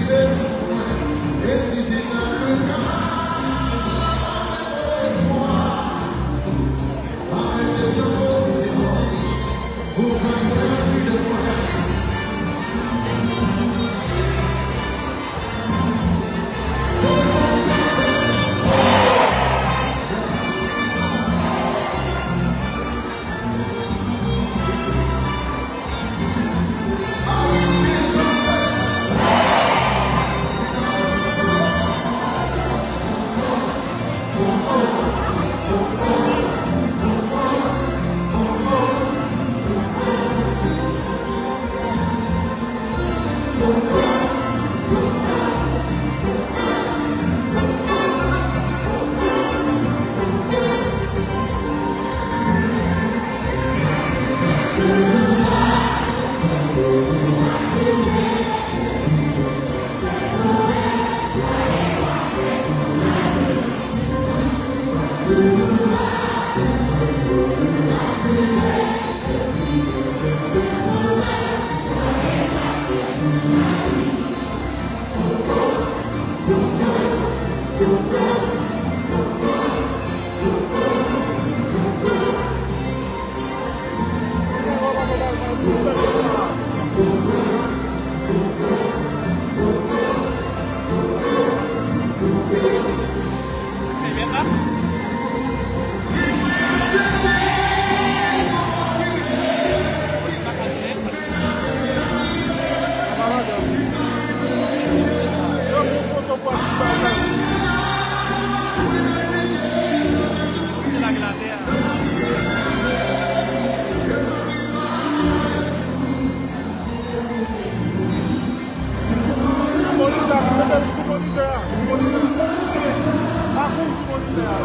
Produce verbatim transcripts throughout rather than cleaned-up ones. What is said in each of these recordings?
Sou monitè a, mete l sou monitè a, sou monitè a. Makout sou monitè a.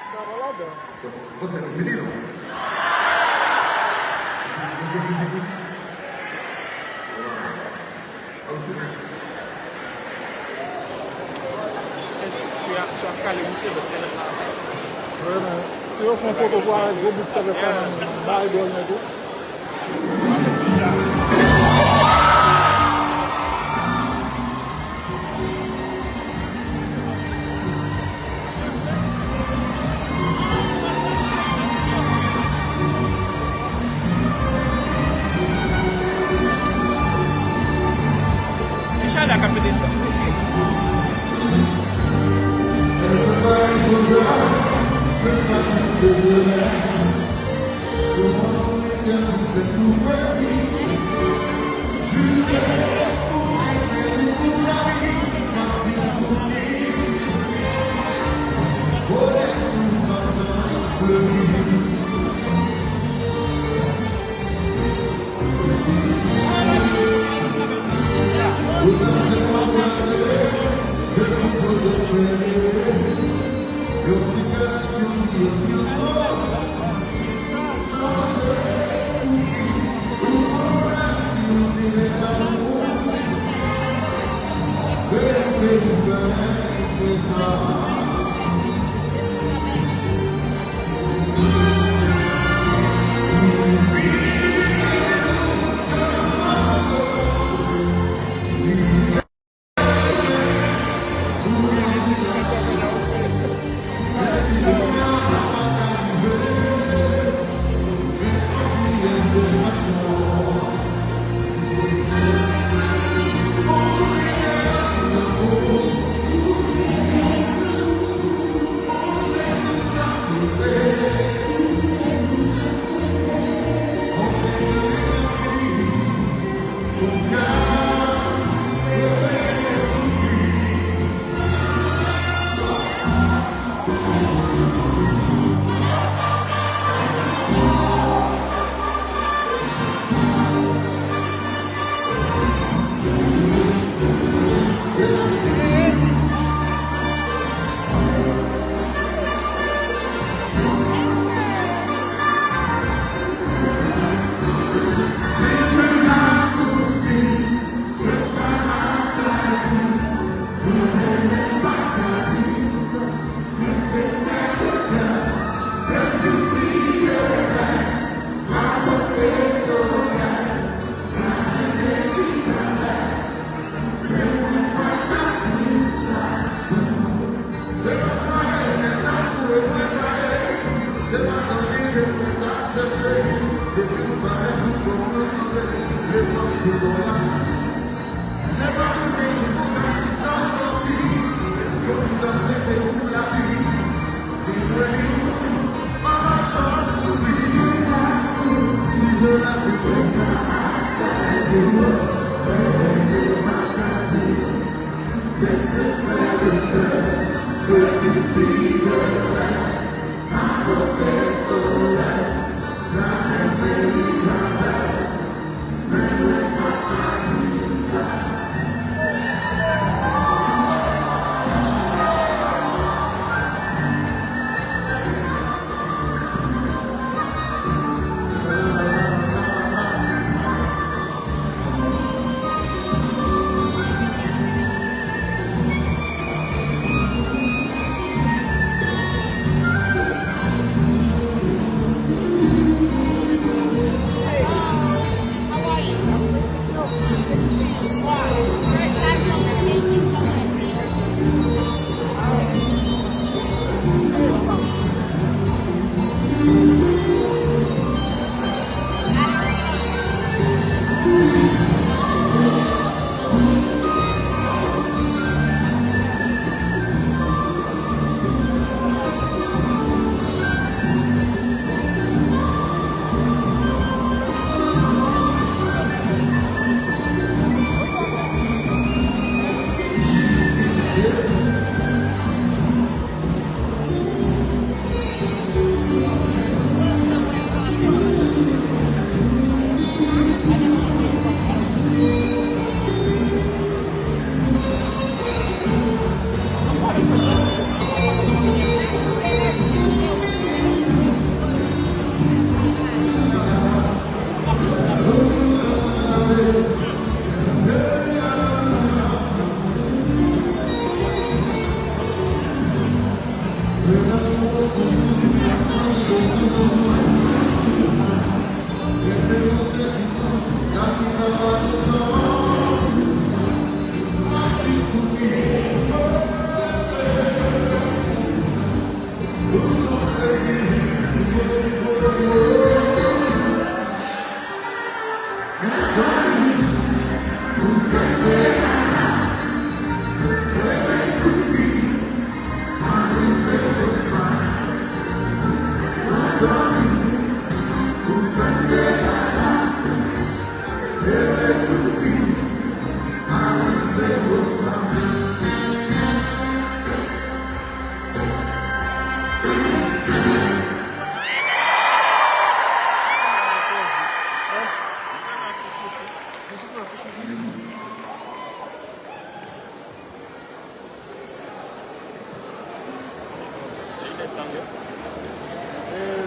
Sa pa ladan. Bon, sa nou fini, non? Mizik, mizik, mizik. Wow. Obstine. Enstriksyon ap kale misye, men se lèt la. Vrèman. Si yo fè yon foto pou avèk gwo bout sèlèt sa nan men, bay dwòl nèt wi. Ki chalè k ap pete sou. E,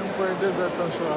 m kwè de zè tan cho a.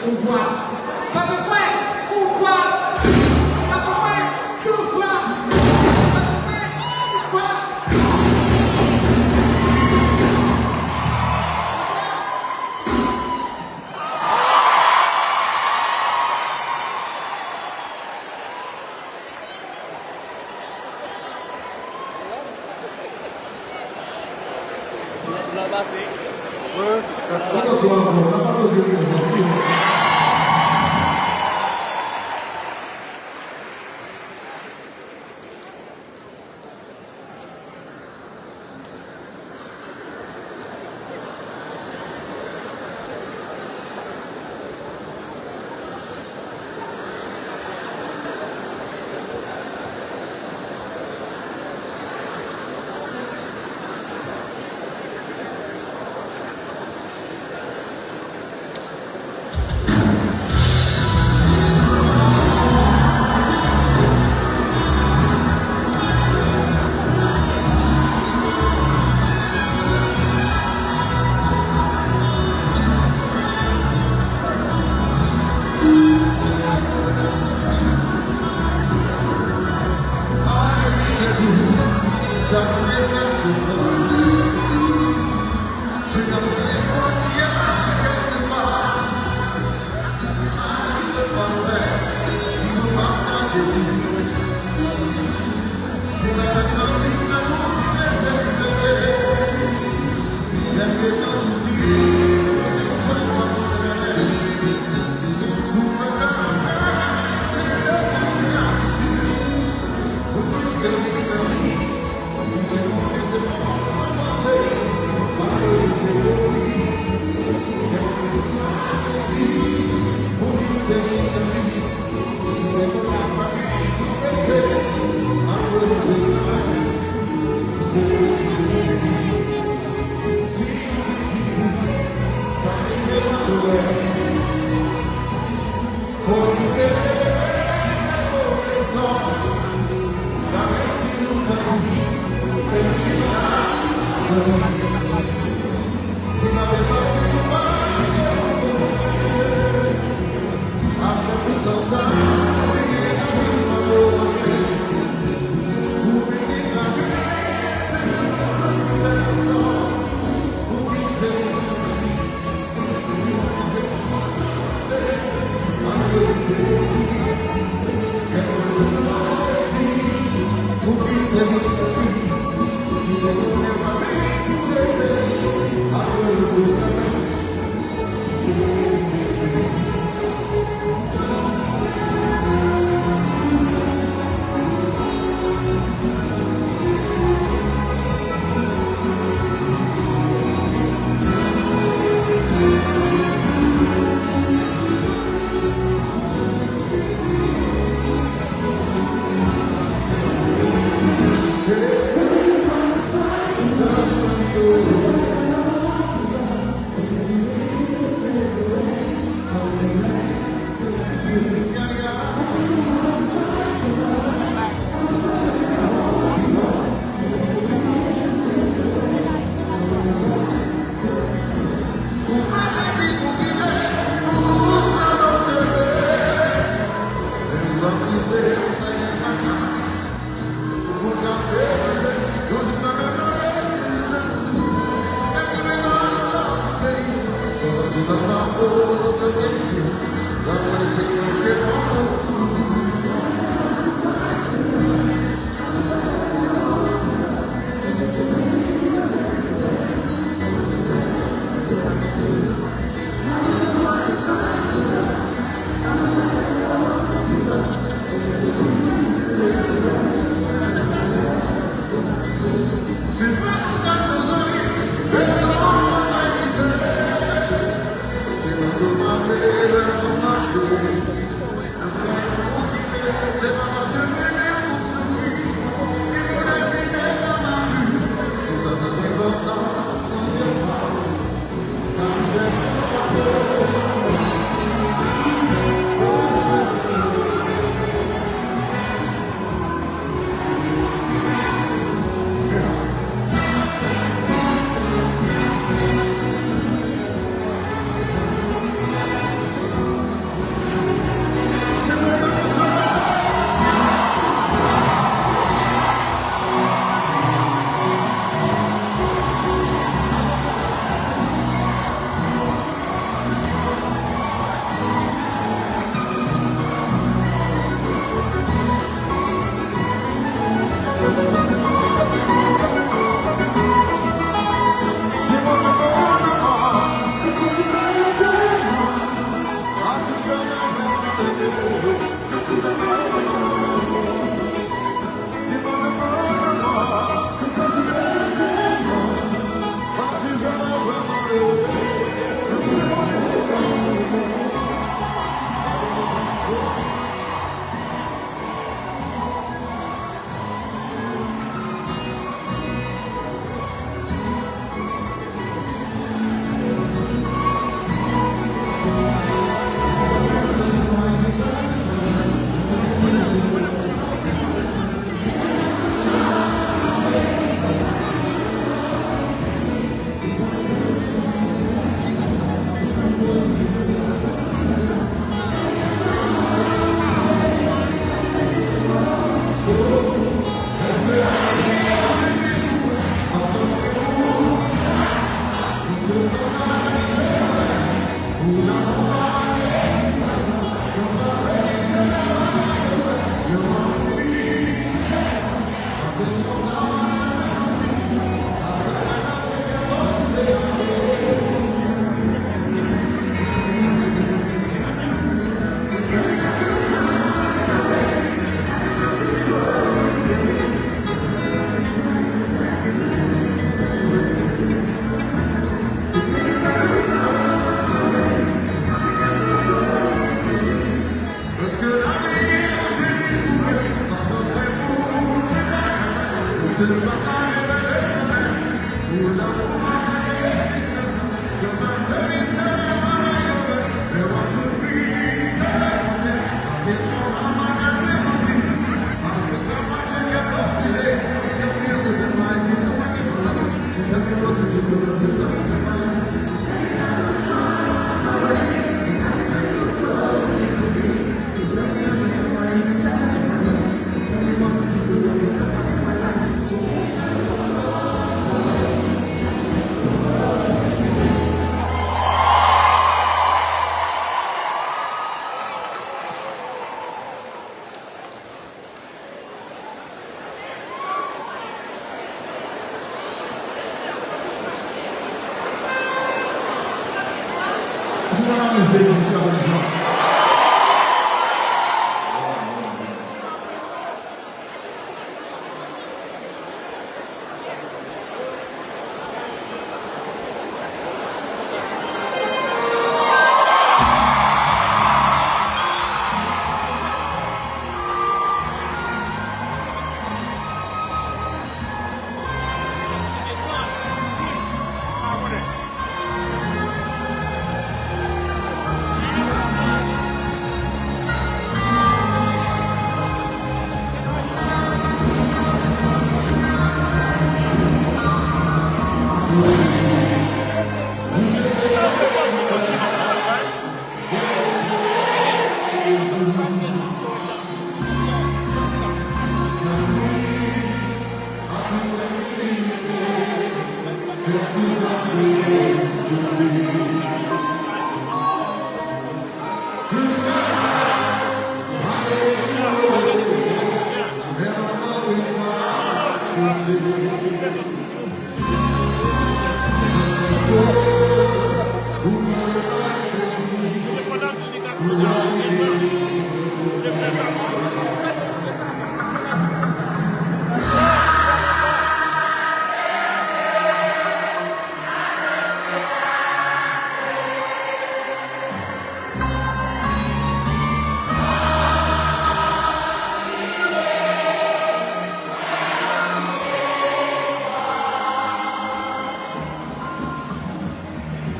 Pouvwa. Frape mwen! Pouvwa! Frape mwen! Pouvwa! Frape mwen! Pouvwa! Blan pase.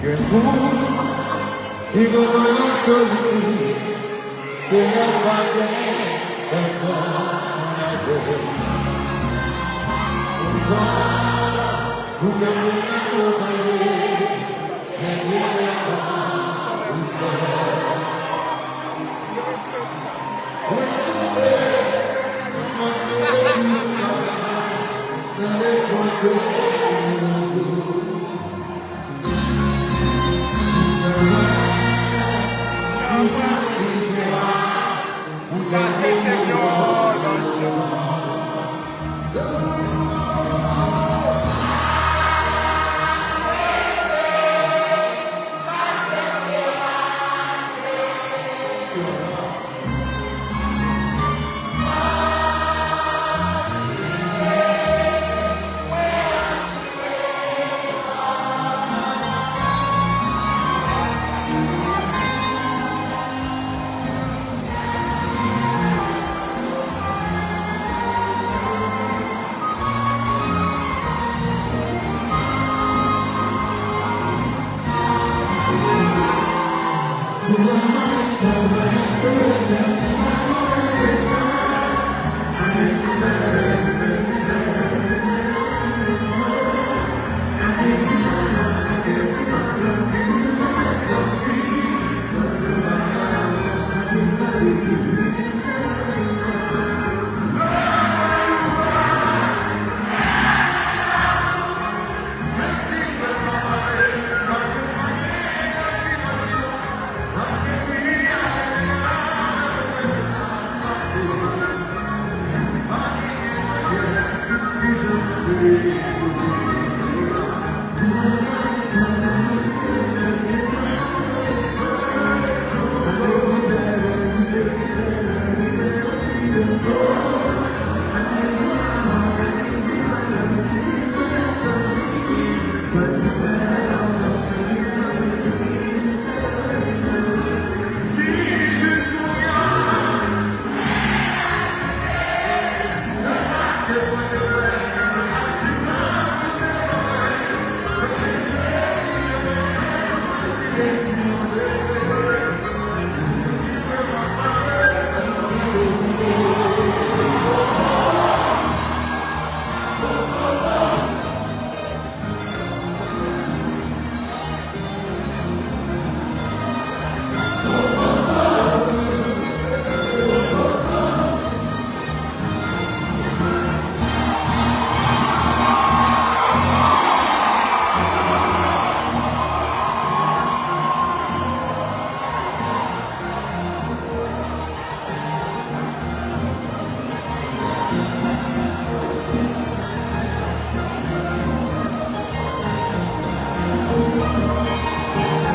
Gen moun ki konprann lasolitid se lè w pa gen pèsonn avè w. Kontan pou gade akonpaye, men dènyèman ou sèl. Mwen tonbe, mwen sou wout mwen pa nan lespwa ke yon jou.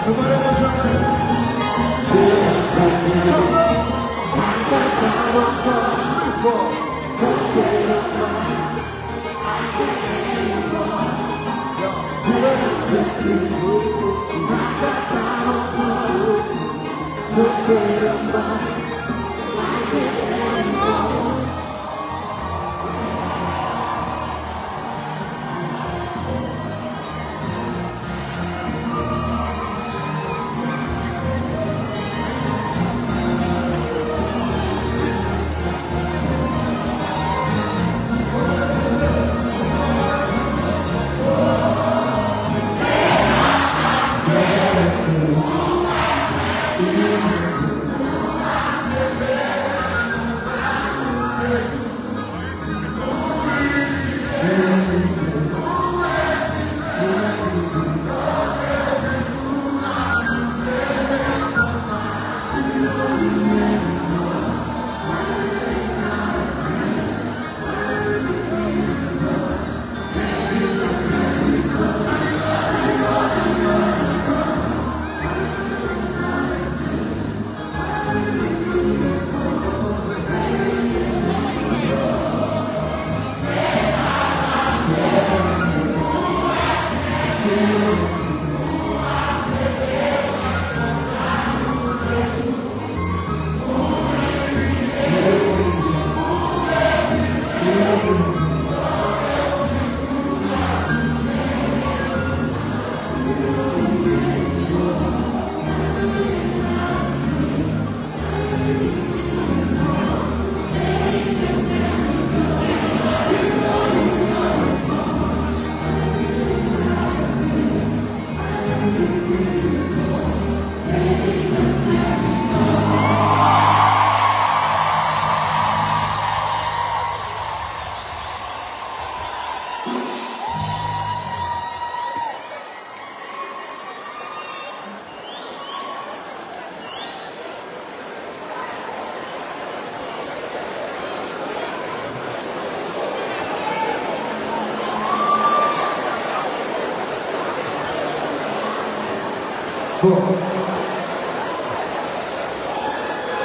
Bon.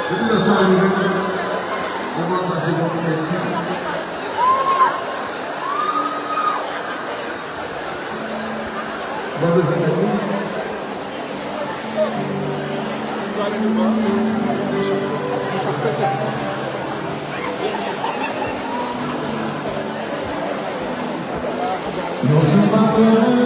Depi lè sa rive, mwen panse sa se bon pou Mèsi. Mwen bezwen tèt li. Yon jou maten,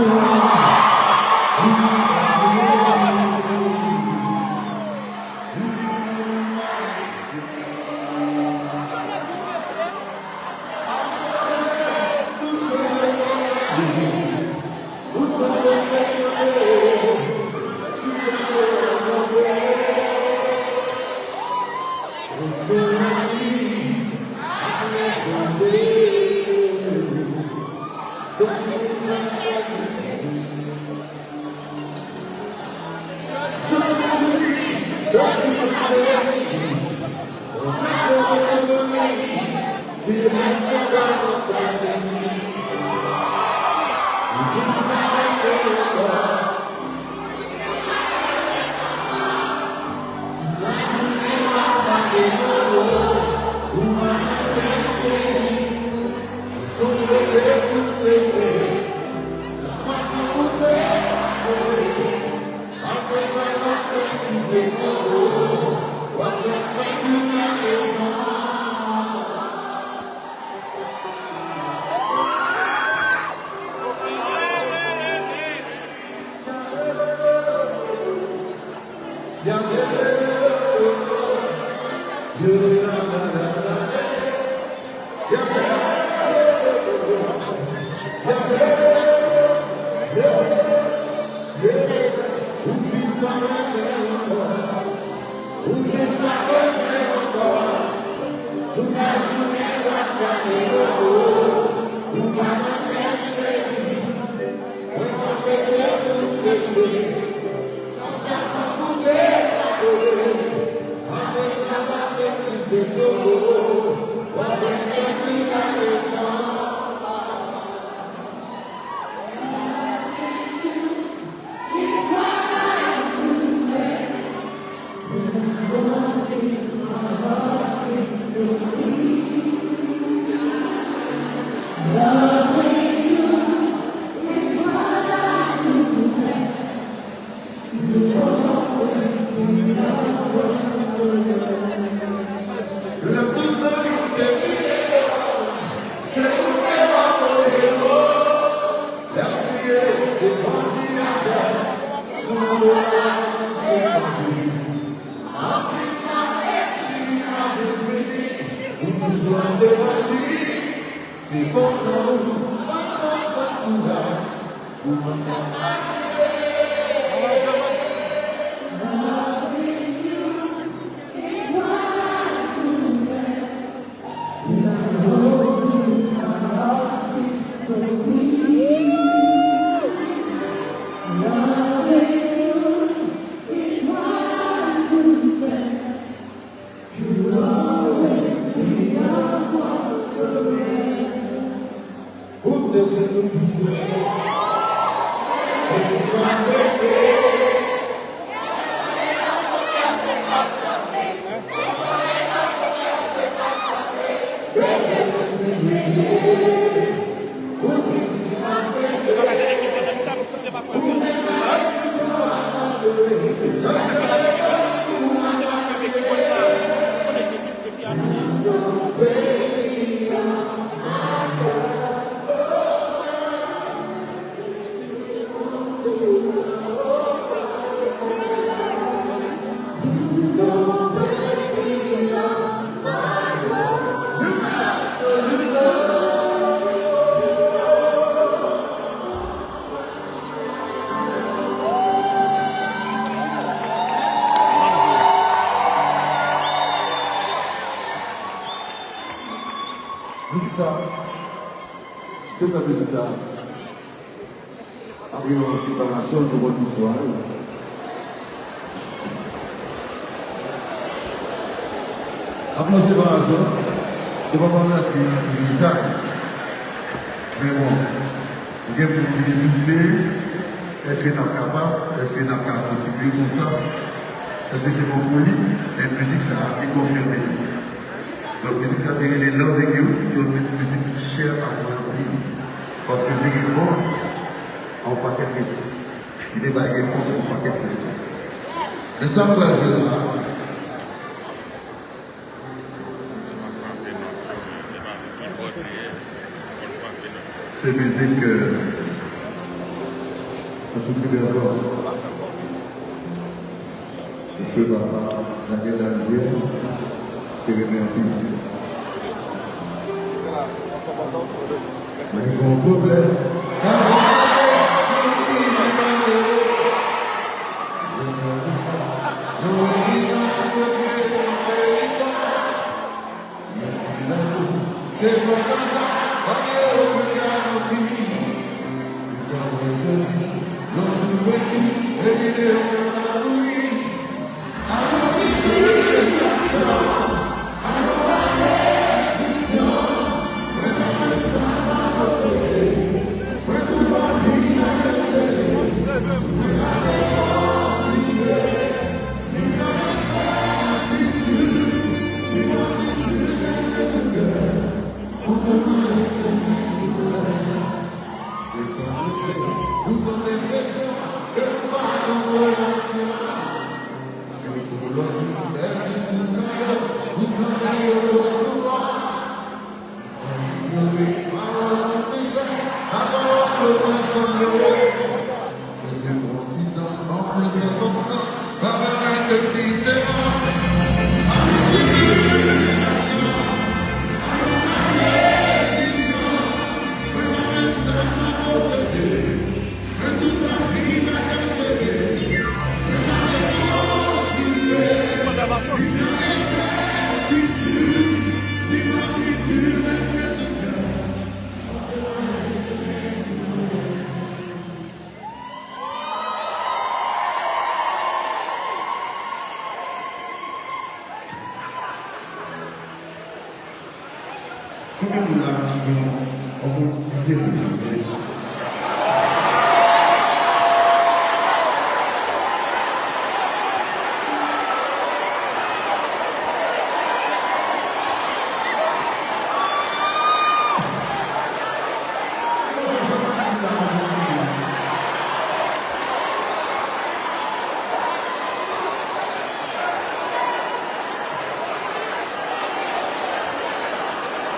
Mizik sa, tout nan mizik sa, apre yon separasyon, nou konn istwa yo. Apre yon separasyon, nou pa pral rantre nan tout detay. Men bon, gen moun ki doute, èske n ap kapab, èske n ap ka kontinye konsa, èske se yon foli, men mizik sa a, li konfime li. Donk, mizik sa te rele Loving You, se yon mizik ki chè a mwen anpil. Paske m te gen bon an yon pakèt repons. Li te bay repons a yon pakèt kesyon. Men sa m pral jwe la, se mizik, euh, an tout ribèl. Feu Papa, Daniel Larivière, te renmen anpil. Men gon pwoblèm. Konbyen moun la ki gen yon moun ki kite nou?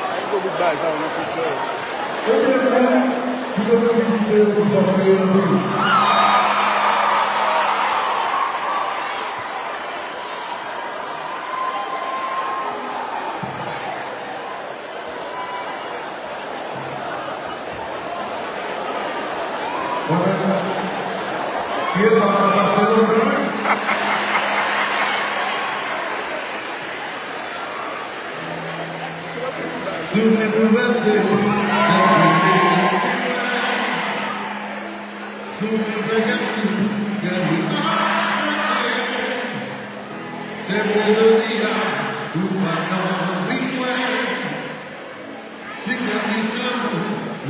Ay, gwo bout bagay sa yo nan konsè. Premye moun ki Yo ki kite yo pou sa, priye anpil. Mwen menm, kye pa mwen pase lontan, wi. Si w vle boulevanse, si w vle fè kèk moun fè nou chante, se pou jodi a, ou pa nan ri mwen. Si kandisyon nou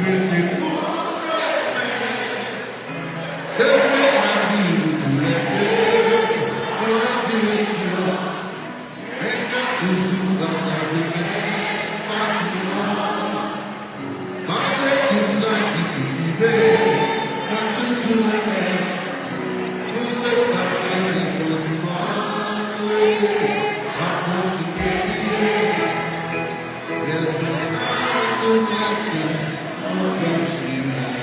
rete pwobleme, se vre lavi nou toulède pran lòt direksyon. Men n ap toujou pataje menm pasyon an. Malgre tout sa ki fin rive, mwen toujou renmen nou separe. Santiman rete, m ap kontinye kriye. Lèzanj ak tout lèzanj montre chimen.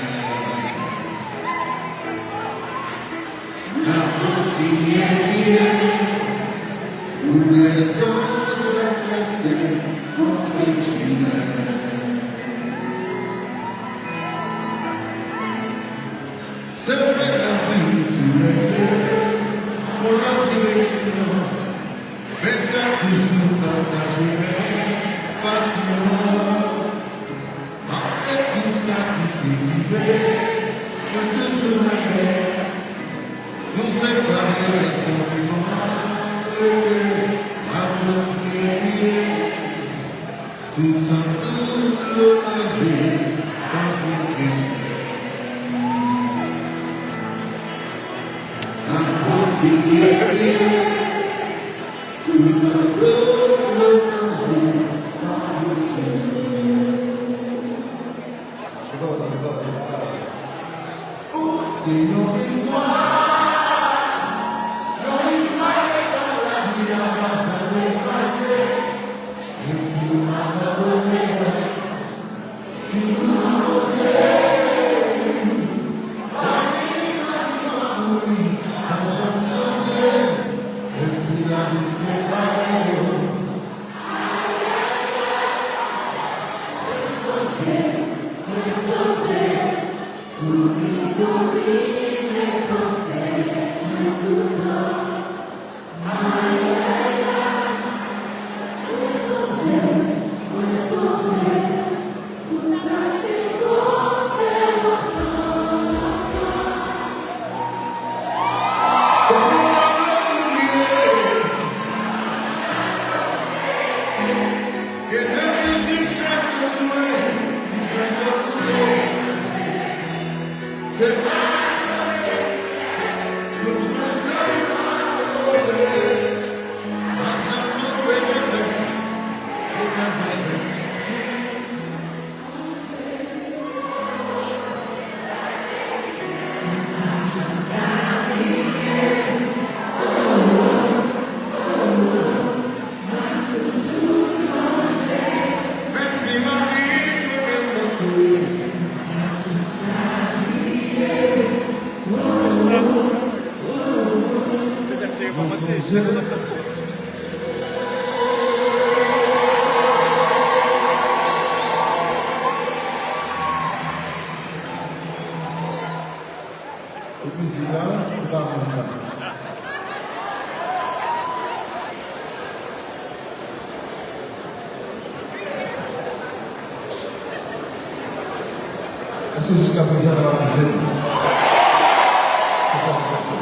N ap kontinye priye pou lèzanj ak lèzanj montre chimen. Se vre lavi nou toulède pran lòt direksyon. Men n ap toujou pataje menm pasyon an. Malgre tout sa ki fin rive, mwen toujou renmen nou separe. Santiman rete, m ap kontinye kriye. Toutan tout lomaj pa pwoteje. M ap kontinye kriye. Toutan tout lomaj pa pwoteje. Ou se yon istwa, yon istwa ke lavi a pa janm efase. Menm si ou pa nan kote mwen, si ou nan kote li, pa gen ki santiman pou li pa janm sonje. Menm si lavi separe yo, mwen sonje, mwen sonje. Souri domine panse mwen toutan. Ay, ay, ay, mwen sonje, mwen sonje tout sa te konn fè lontan, lontan. Epi sila, li pa konn sa. Èske jiskaprezan n ap akoze nou? Se sa m santi.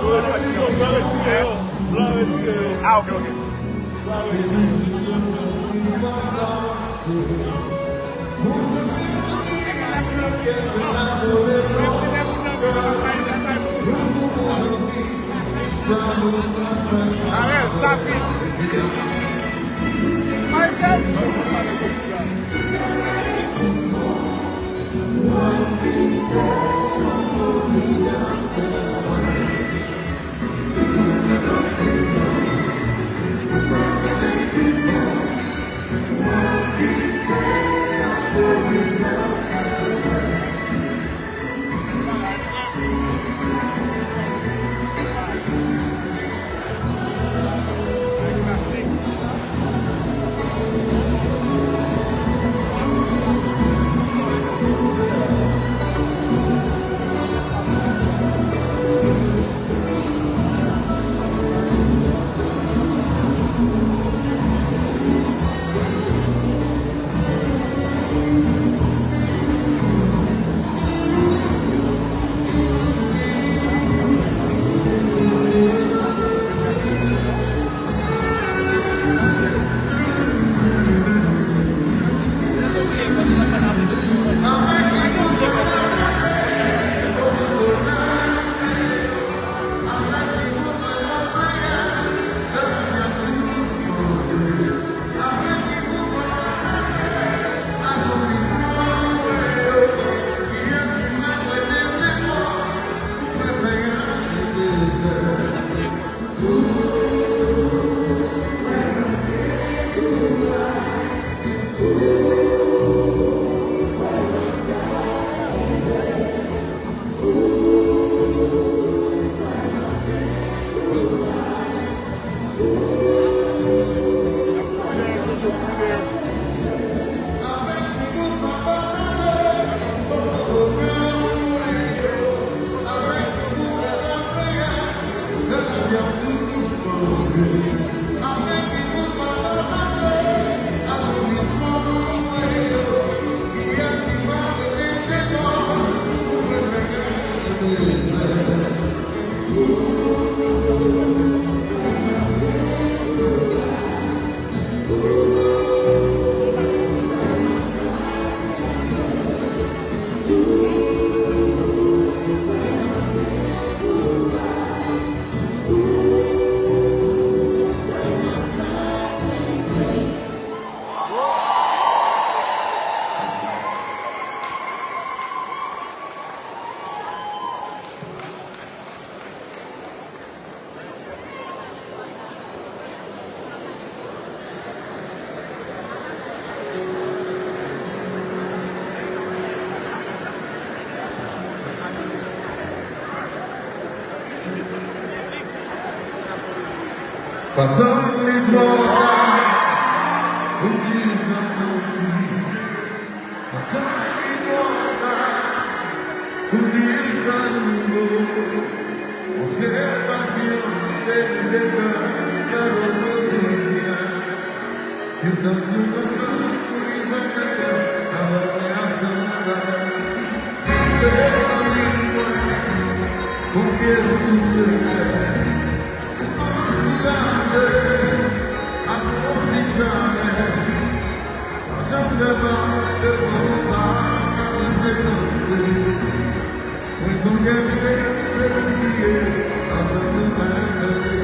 Yo, retire yo, yo, retire yo. Blan retire yo. Ah, ok, ok. Arel, sa vit. Michael. Pa tann li twò ta pou di sa m santi. Pa tann li twò ta pou di sa m vo. Montre pasyan de, de kè, kè yo kote. Si w tann sou konsa, pou li sa k nan kè, alò mwen ap tann la. Se zanmi mwen, konfye m tout sekrè. Ankouraje, akouraje, pa janm fè pa devan w pa ka rive sanble. Mwen sonje se pou bliye, pa sa nou fè pase.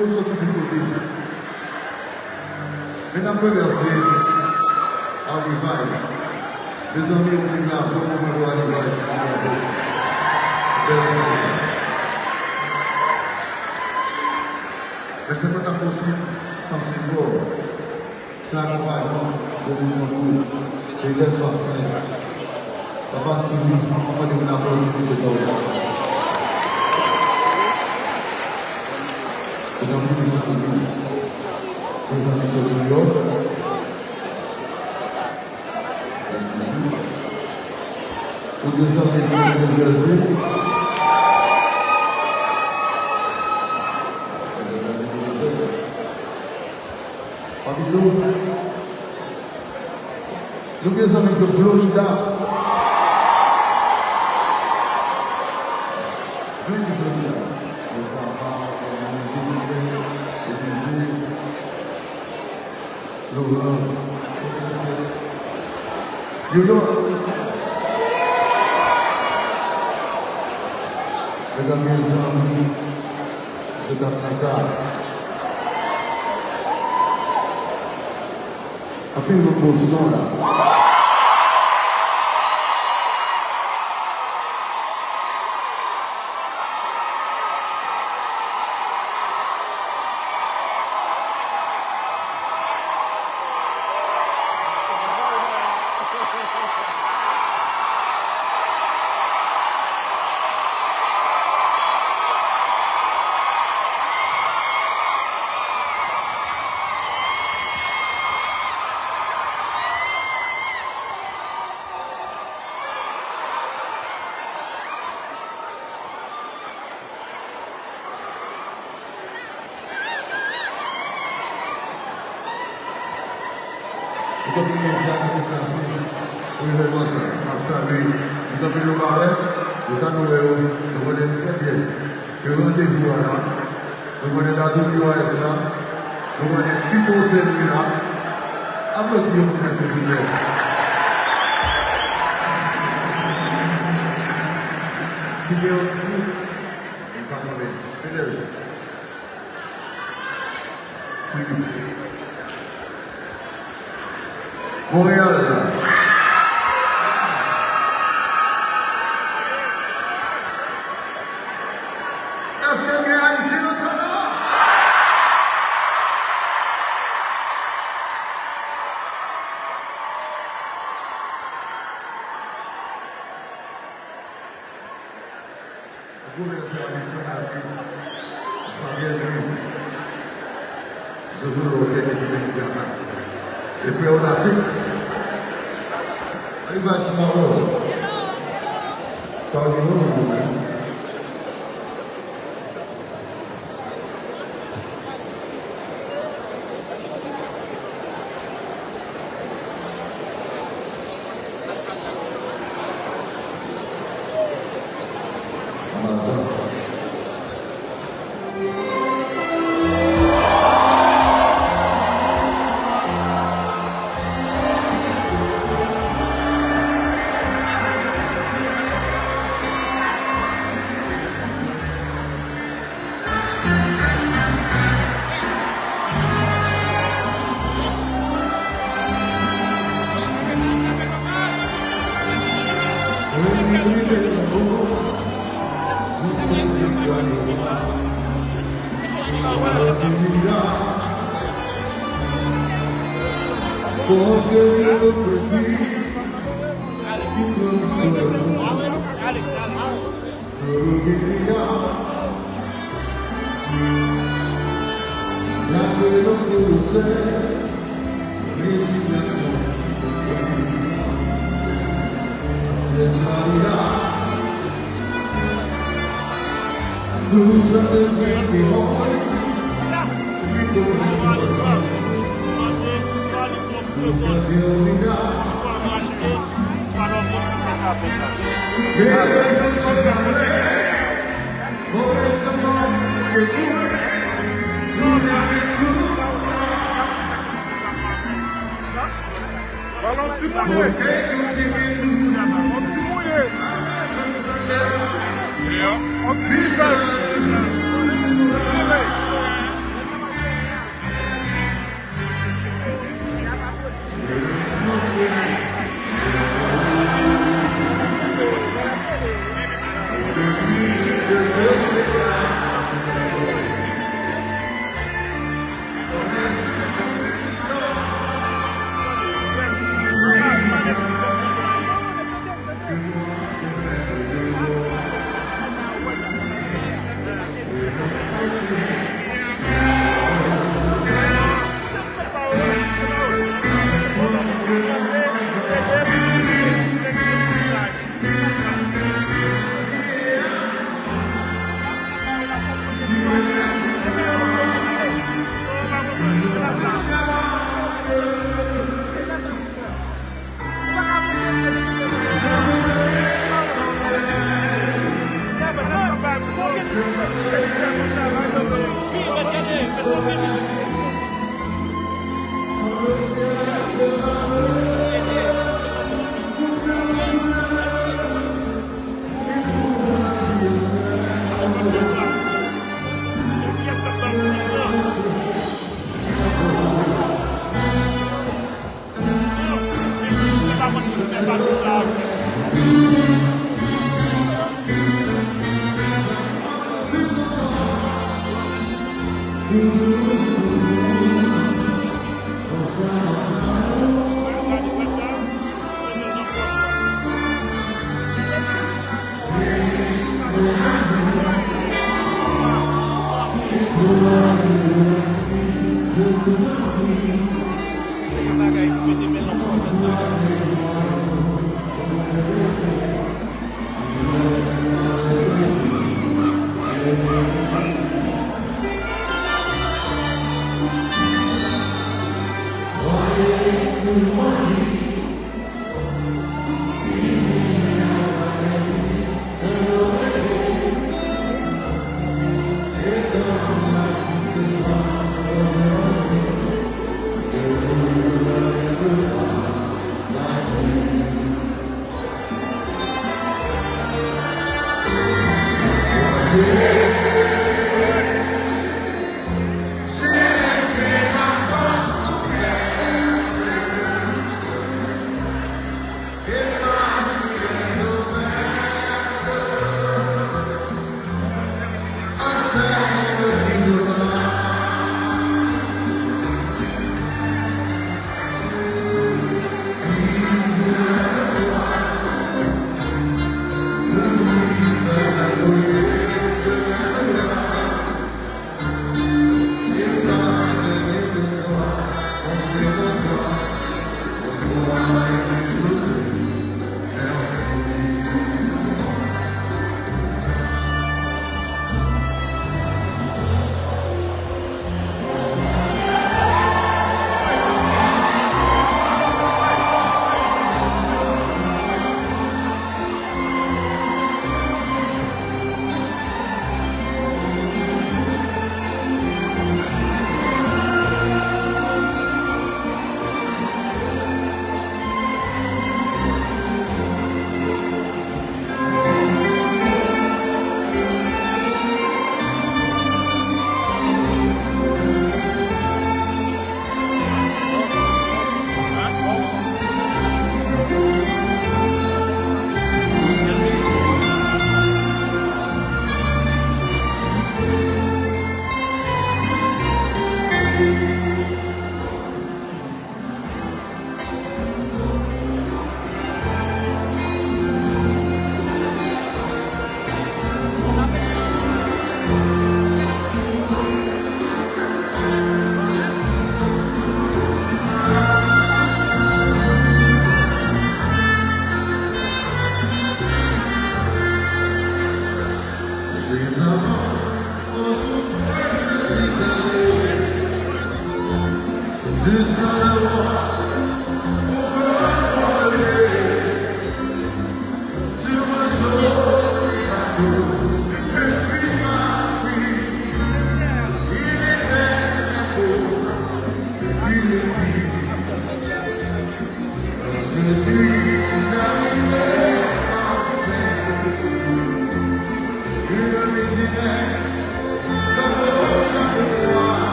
Yo soti tout kote. Men n ap travèse Harry Vibes. Mezanmi, yon ti bravo pou mwen pou Harry Vibes, yon ti bravo. Bèl mesaj. Men se pa ta posib san sipò. Sa akonpayman de moun tankou Perez Marcel, Papa Tini, ann mande moun aplodi mesye sa yo. E tankou mezanmi, mezanmi sot New York. Ou gen zanmi ki sot New Jersey. Papito, nou gen zanmi ki sot Florida. Vini Florida. Mustafa, Joseph, Elise, Laurent, New York. Medam e zanmi, se dat Natal. Anpil moun Boston la. Ou konn gen medya ki deplase pou evènman sa a. M ap salye, nou tanpri nou parèt, e sa nou wè yo, nou konnen trè byen ke randevou a la, nou konnen Dadou T Y S la, nou konnen Pito Senwi la. Aplodi yo pou mwen, silvouplè. Si gen yon gwoup, m pa konnen. Fidèl. Swiv. Monreyal la. Èske gen Ayisyen nan sal la? Gwo mèsi a Alexandre David, Fabien Louis, Jojo Lorquet, Mesye Benjamin, e frè w Latix. Ann pase mawon. Pa gen moun, non. Balon ti mouye. Balon ti mouye. On ti mouye. On ti mouye.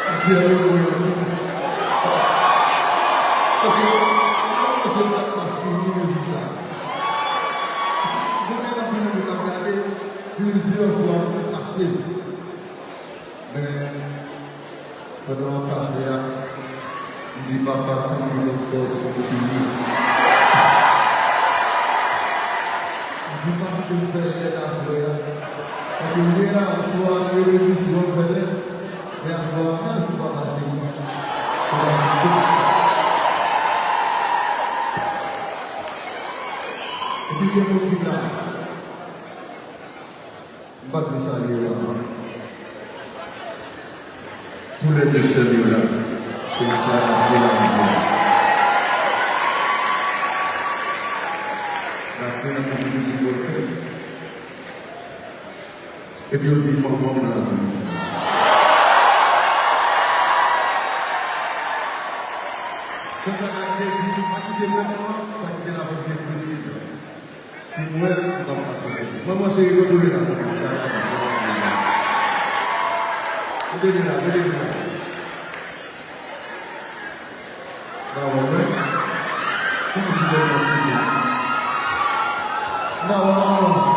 M fyè de mwen. Paske, paske, m pa panse m t ap fini mizik sa. Paske, gon nèg anpil nan nou t ap gade plizyè fwa pou l pase. Men, pandan m ap pase a, m di, "Papa, tanpri, ban m fòs pou m fini." M di, "Pa kite m fè lèd aswè a." Paske yè aswè a, nan repetisyon, m fè lèd. Men aswè a, mèsi, papa cheri. Epi gen moun ki la. M pa t vle salye yo avan. Toulède sè m yo la. Se sa Dafne la. Dafne nan konpetisi bòl fè. Epi yo di manman m la tou konsa. Se sa Dafne di, pa kite manman an, pa kite l avanse plis ke sa. Si m wè l, m p ap ka soti. Manman cheri, kote w ye la? Kote w ye la? Kote w ye la? M pa wè w, non. Kouman ki bèl matine? M pa wè w, non.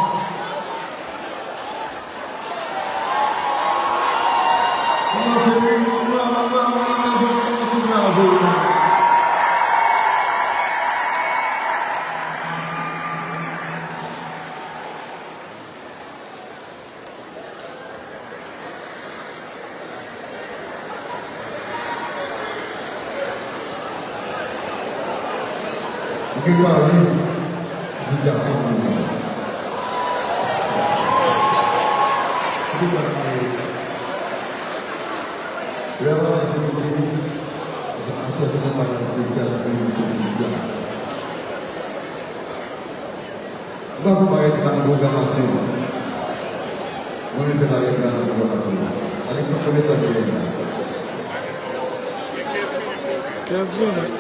Ou gen pale, di gason mwen. Ou gen pale. Lè w ap fè se pou fini, aswè se yon bagay espesyal, se yon edisyon espesyal. M pa fè bagay ki pa nan pwogramasyon. Mwen menm fè bagay ki pa nan pwogramasyon. Alexandre, konbyen tan nou gen la? Kenz minit.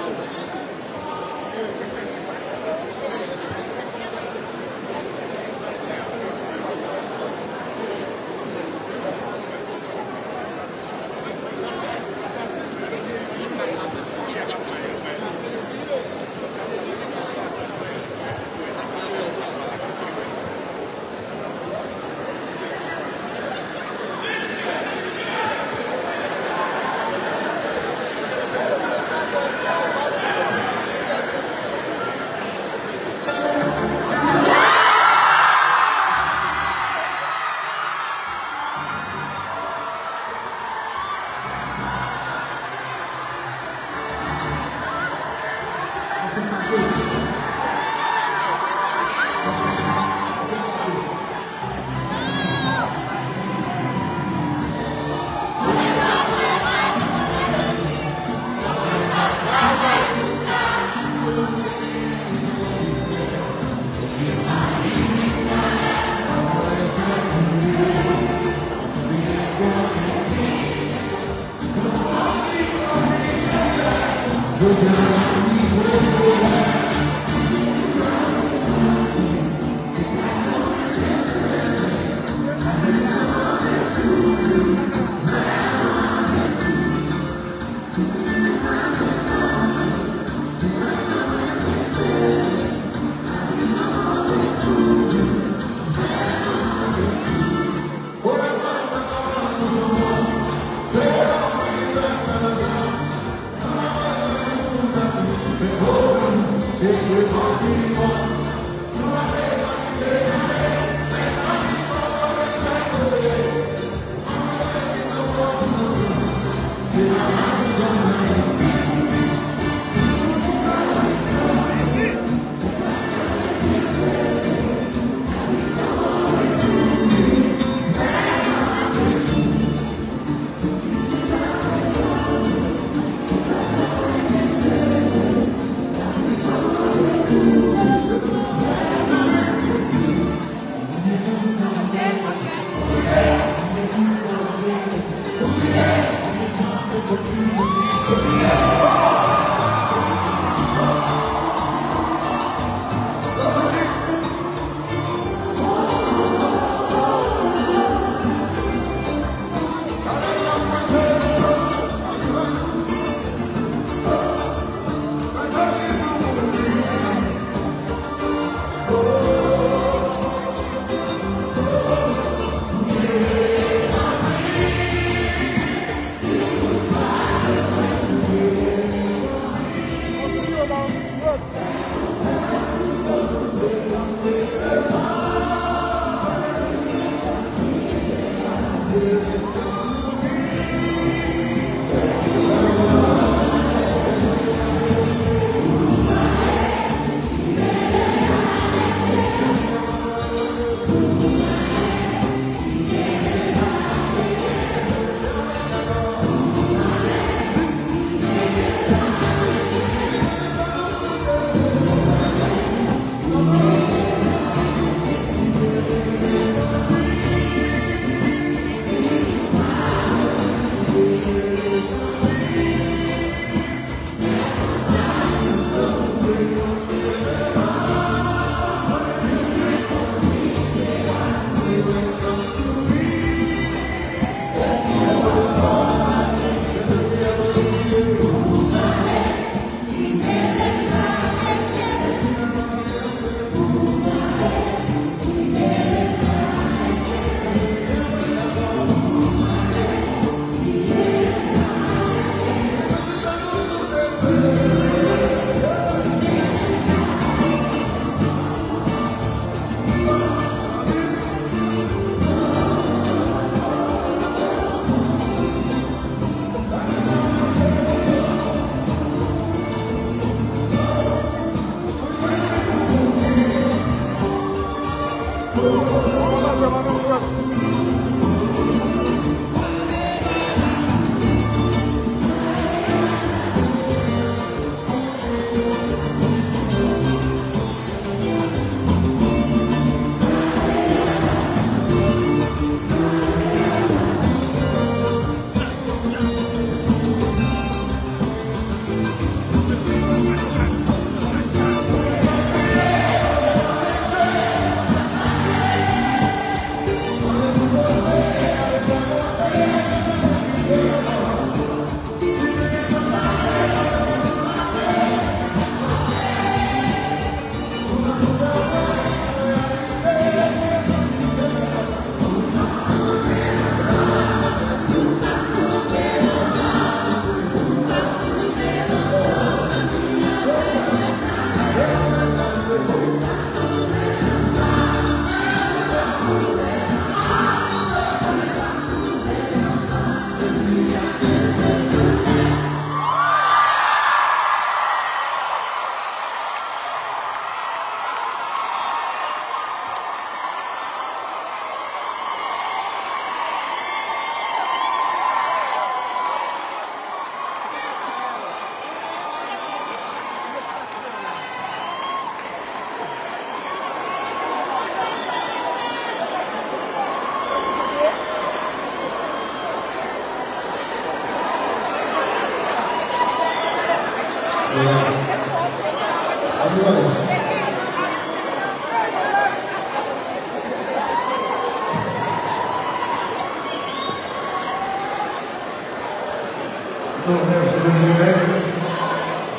Nou fè pou nou menm,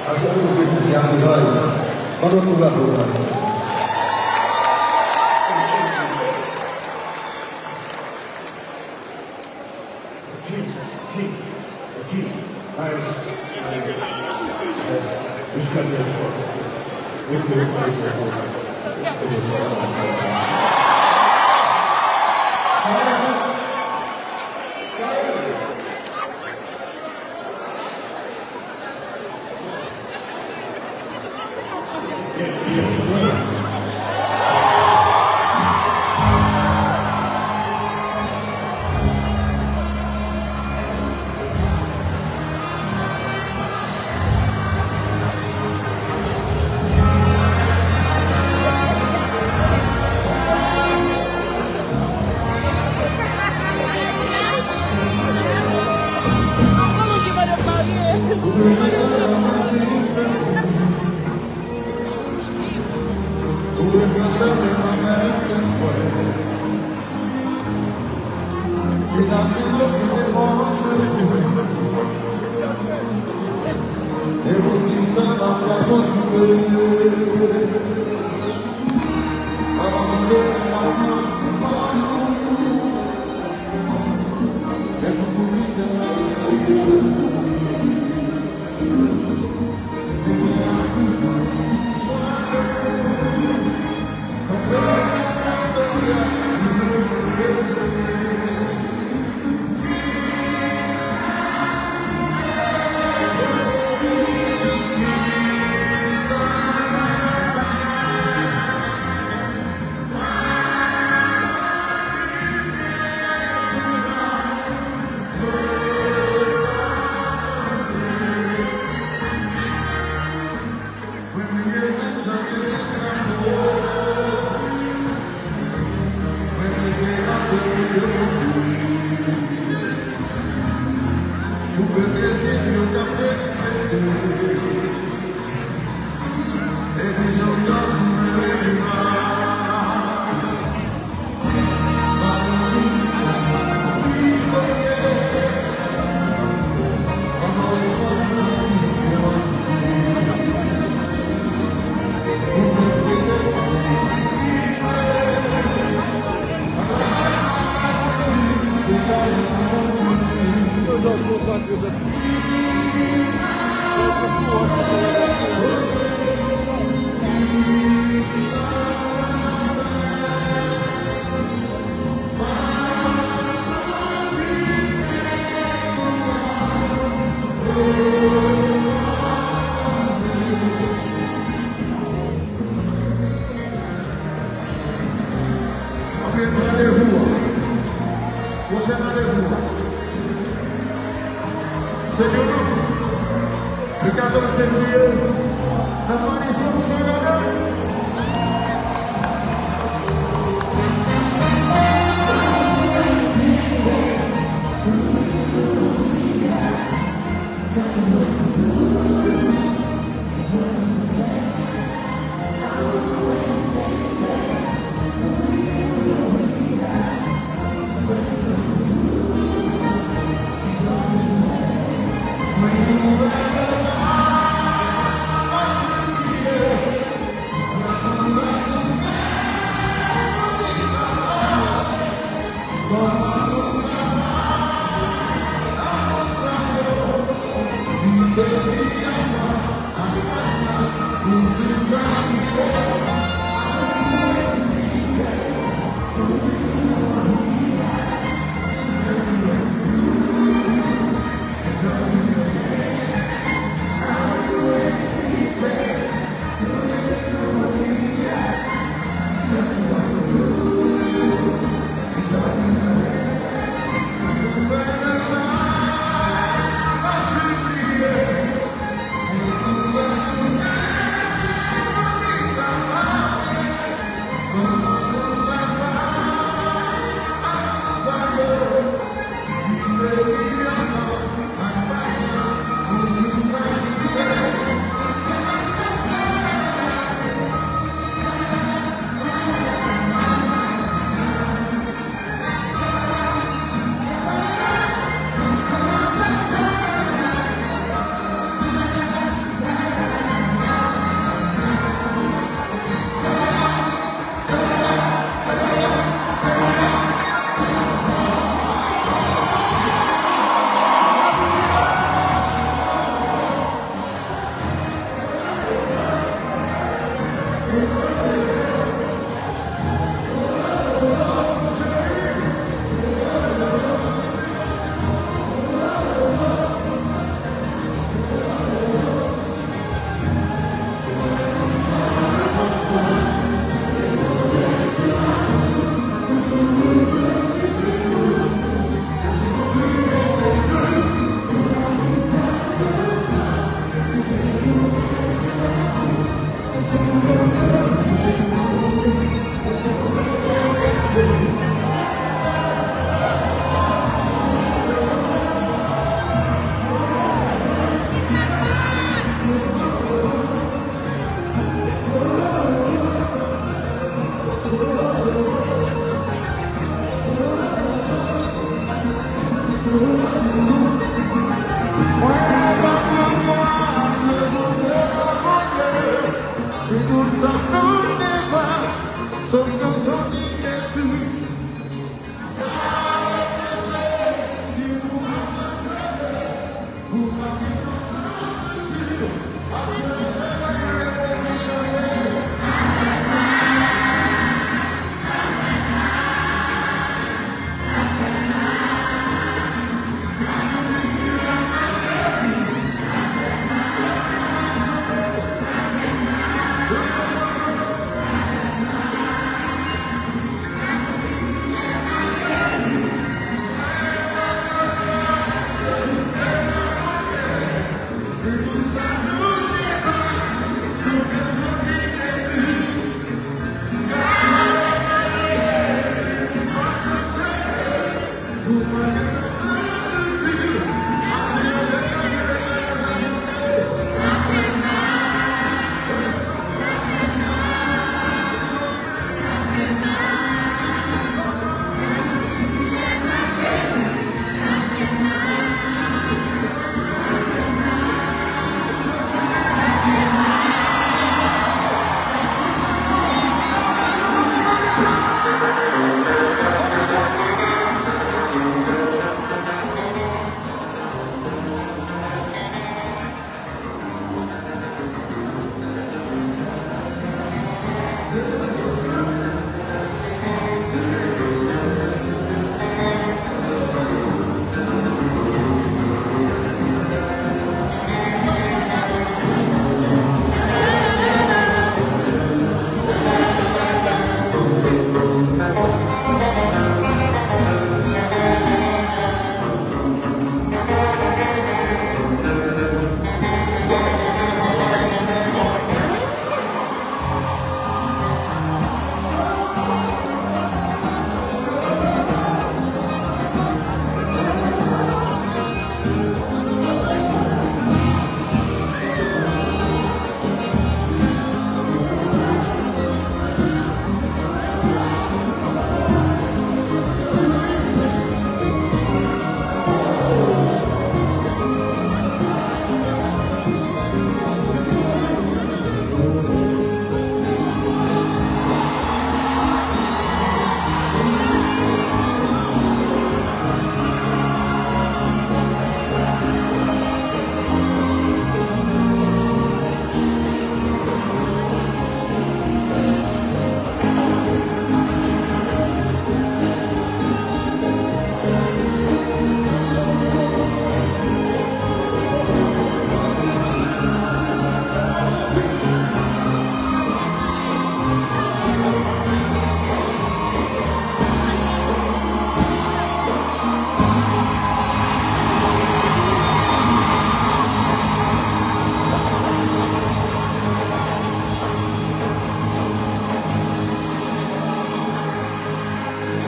paske nou pwofetize a Rivaj. Ban nou ti bravo la. Ok, randevou an. Pwochen randevou an. Se demen, le katòz fevriye, nan Madison Square Garden.